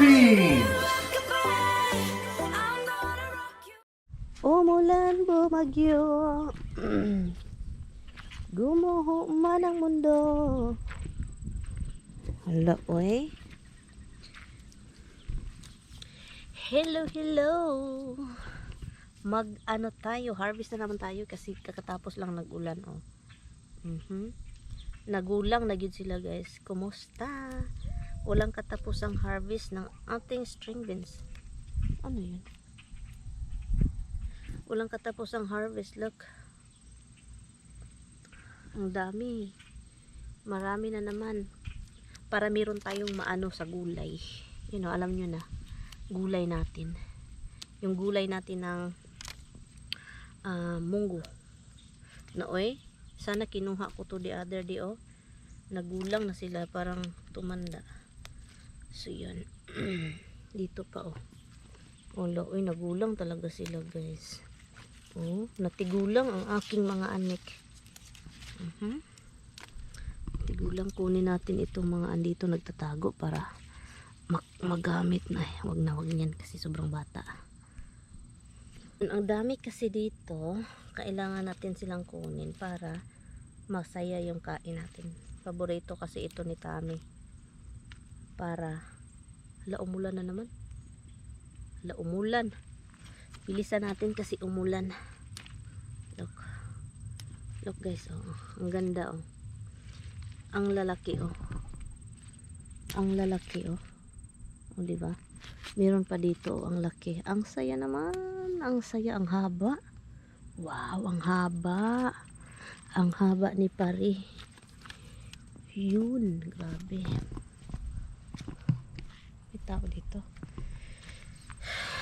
Philippines! Umulan, bumagyo, gumuho man ang mundo. Hala, oy. Hello, hello. Mag-ano tayo, harvest na naman tayo kasi kakatapos lang nag-ulan, oh. Nagulang na gyud sila, guys. Kumusta? Walang katapusang harvest ng ating string beans. Ano yun? Walang katapusang harvest, look. Ang dami. Marami na naman. Para meron tayong maano sa gulay. You know, alam nyo na. Gulay natin. Yung gulay natin ng munggo. Na oy, sana kinuha ko to the other day, oh. Nagulang na sila, parang tumanda. So, yun. Dito pa, oh. Wala, oy, nagulang talaga sila, guys. Oh, natigulang ang aking mga anik. Tigulang, kunin natin itong mga andito nagtatago para magamit na. Wag niyan kasi sobrang bata. Ang dami kasi dito, kailangan natin silang kunin para masaya yung kain natin. Paborito kasi ito ni Tami. Para hala, umulan na naman. Hala, umulan. Bilisan natin kasi umulan. Look. Look, guys, oh. Ang ganda, oh. Ang lalaki, oh. Ang lalaki, oh. O, diba? Meron pa dito, oh, ang laki. Ang saya naman. Ang saya, ang haba. Wow, ang haba. Ang haba ni pari. Yun, grabe. May tao dito.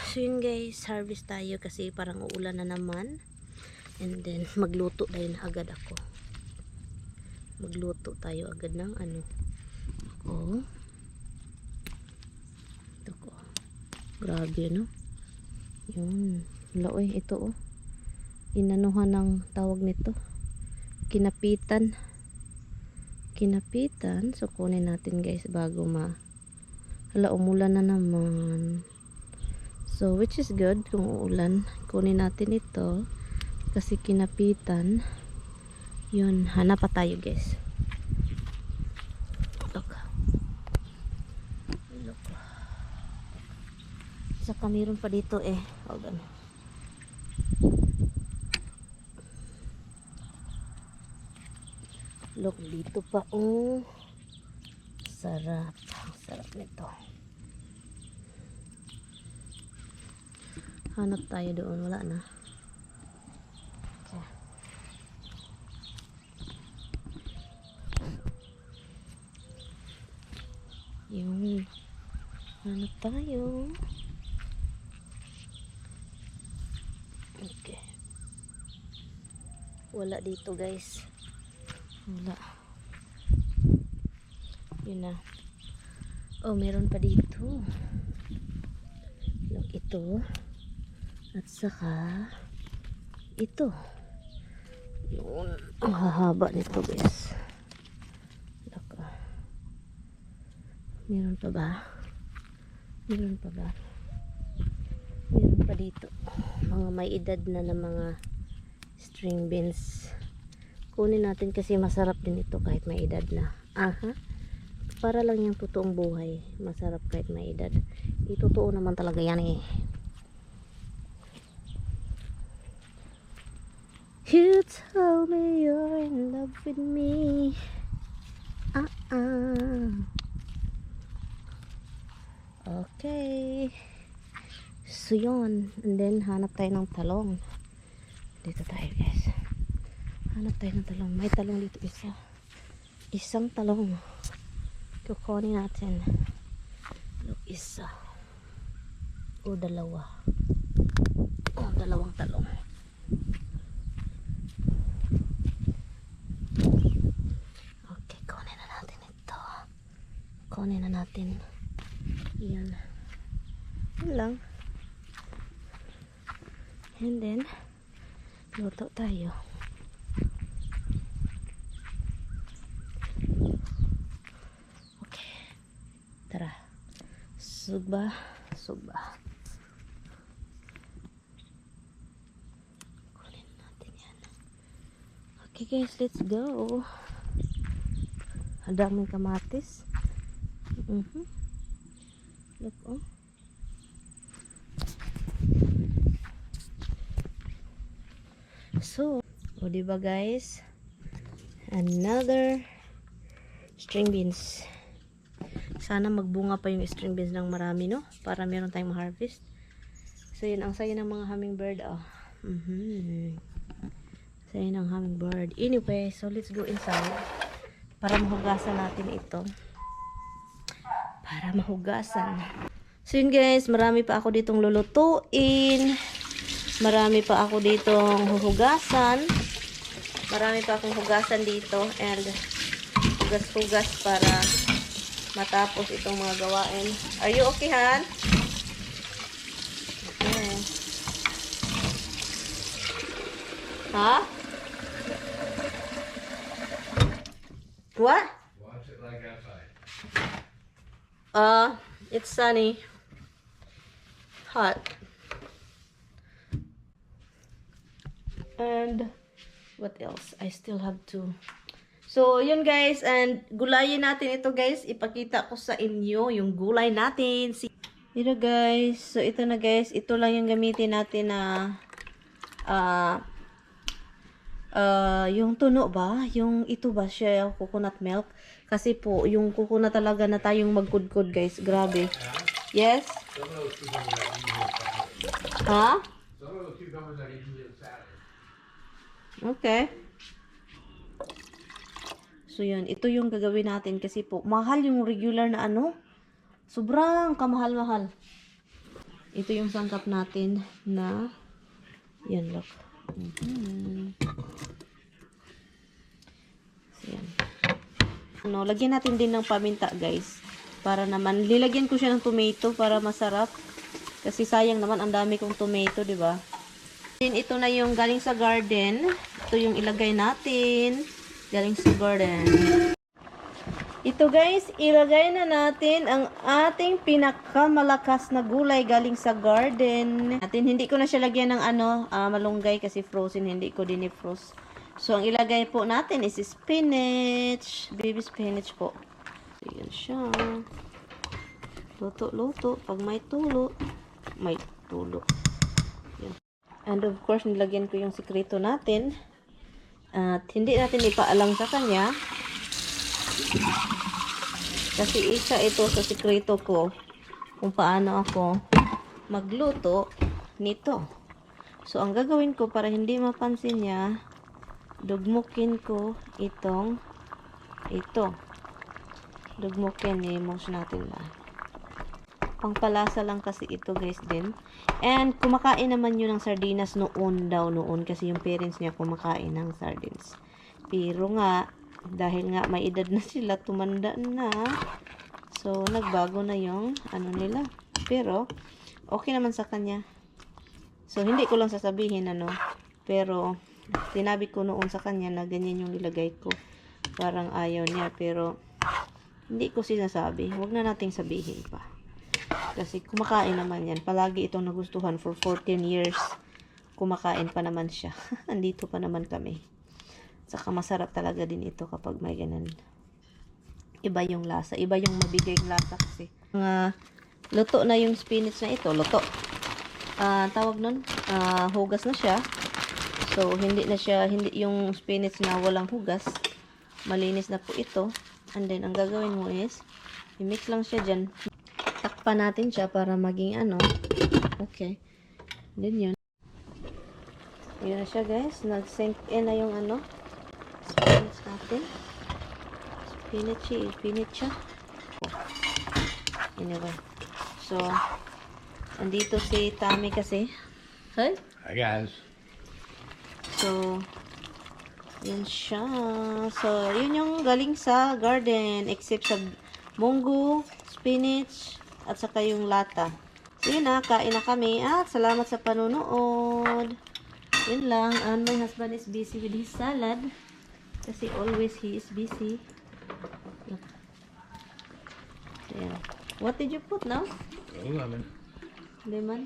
So yun, guys, harvest tayo kasi parang uulan na naman. And then magluto tayo na agad ako. Magluto tayo agad ng ano. Oh. Ito ko. Grabe, no? Yun. Laoy, ito, oh. Inanuhan ng tawag nito. Kinapitan. Kinapitan. So kunin natin, guys, bago hala, umulan na naman. So, which is good kung uulan. Kunin natin ito. Kasi kinapitan. Yun. Hanap pa tayo, guys. Look. Look. Saka meron pa dito, eh. Hold on. Look, dito pa, oh. Sarap. Sarap nito. Hanap tayo doon. Wala na. Okay. Yung hanap tayo. Okay. Wala dito, guys. Wala. Yun na. Oh, meron pa dito. Look, ito. At saka ito. Yun. Ang hahaba nito, guys. Look. Meron pa ba? Meron pa ba? Meron pa dito. Mga may edad na mga string beans. Kunin natin kasi masarap din ito kahit may edad na. Aha. Para lang yung totoong buhay. Masarap kahit may edad. Itotoo naman talaga yan, eh. You told me you're in love with me. Okay. So yun. And then hanap tayo ng talong. Dito tayo, guys. Hanap tayo ng talong. May talong dito isa. Isang talong. Kukunin natin. Look, isa. O dalawa. O dalawang talong. Okay, kunin na natin ito. Kunin na natin. Yan. Yan lang. And then luto tayo. Okay. Tara. Sugba. Sugba. Kunin natin yan. Okay guys, let's go. Ang daming kamatis. Look, oh. So, o diba guys? Another string beans. Sana magbunga pa yung string beans ng marami, no? Para meron tayong ma-harvest. So, yun ang sayo ng mga hummingbird, oh. Sayo ng hummingbird. Anyway, so let's go inside. Para mahugasan natin ito. Para mahugasan. So, yun guys, marami pa ako ditong lulutuin. Marami pa ako ditong huhugasan. Marami pa akong hugasan dito. And hugas-hugas para matapos itong mga gawain. Are you okay, Han? Okay. Ha? What? Watch it like outside. It's sunny. Hot. And what else? I still have to. So, yun guys, and gulayin natin ito guys. Ipakita ko sa inyo yung gulay natin. Ito guys. So, ito na guys. Ito lang yung gamitin natin na yung tuno ba? Yung ito ba siya, yung coconut milk? Kasi po, yung coconut talaga na tayong magkudkod guys. Grabe. Yes? Some of those cucumbers are easily salad. Ha? Some of those cucumbers are easily salad. Okay. So, yun. Ito yung gagawin natin kasi po, mahal yung regular na ano. Sobrang kamahal-mahal. Ito yung sangkap natin na, yan, look. So, yan. Ano, lagyan natin din ng paminta, guys. Para naman, lilagyan ko siya ng tomato para masarap. Kasi sayang naman, ang dami kong tomato, di ba? Ito na yung galing sa garden. Ito yung ilagay natin. Galing sa garden. Ito guys, ilagay na natin ang ating pinakamalakas na gulay galing sa garden. Hindi ko na siya lagyan ng malunggay kasi frozen, hindi ko dinifrost. So, ang ilagay po natin is spinach. Baby spinach po. So, yan siya. Luto-luto. Pag may tulo, may tulo. Yan. And of course, nilagyan ko yung sikreto natin. At hindi natin ipaalam sa kanya. Kasi isa ito sa sikreto ko kung paano ako magluto nito. So, ang gagawin ko para hindi mapansin niya, dugmukin ko ito. Dugmukin, i-mouse natin na. Pangpalasa lang kasi ito guys din. And kumakain naman yun ng sardinas noon kasi yung parents niya kumakain ng sardines. Pero nga, dahil nga may edad na sila, tumanda na. So, nagbago na yung nila. Pero, okay naman sa kanya. So, hindi ko lang sasabihin pero, sinabi ko noon sa kanya na ganyan yung nilagay ko. Parang ayaw niya, pero hindi ko sinasabi. Huwag na nating sabihin pa. Kasi kumakain naman yan. Palagi itong nagustuhan for 14 years. Kumakain pa naman siya. Andito pa naman kami. Saka masarap talaga din ito kapag may ganun. Iba yung lasa. Iba yung mabigay lasa kasi. Luto na yung spinach na ito. Luto. Tawag nun. Hugas na siya. So, hindi yung spinach na walang hugas. Malinis na po ito. And then, ang gagawin mo is, i-mix lang siya dyan. Takpan natin siya para maging okay. Then yun. Yun na siya guys. Nag-sink in na yung spinach natin. Spinach siya. Anyway. So, andito si Tami kasi. Hi? Hi guys. So, yun siya. So, yun yung galing sa garden. Except sa munggo, spinach, at saka yung lata. So, yun na. Kain na kami. At salamat sa panunood. Yun lang. And my husband is busy with his salad. Kasi always he is busy. Look. Ayan. What did you put now? Oo nga man. Hindi man.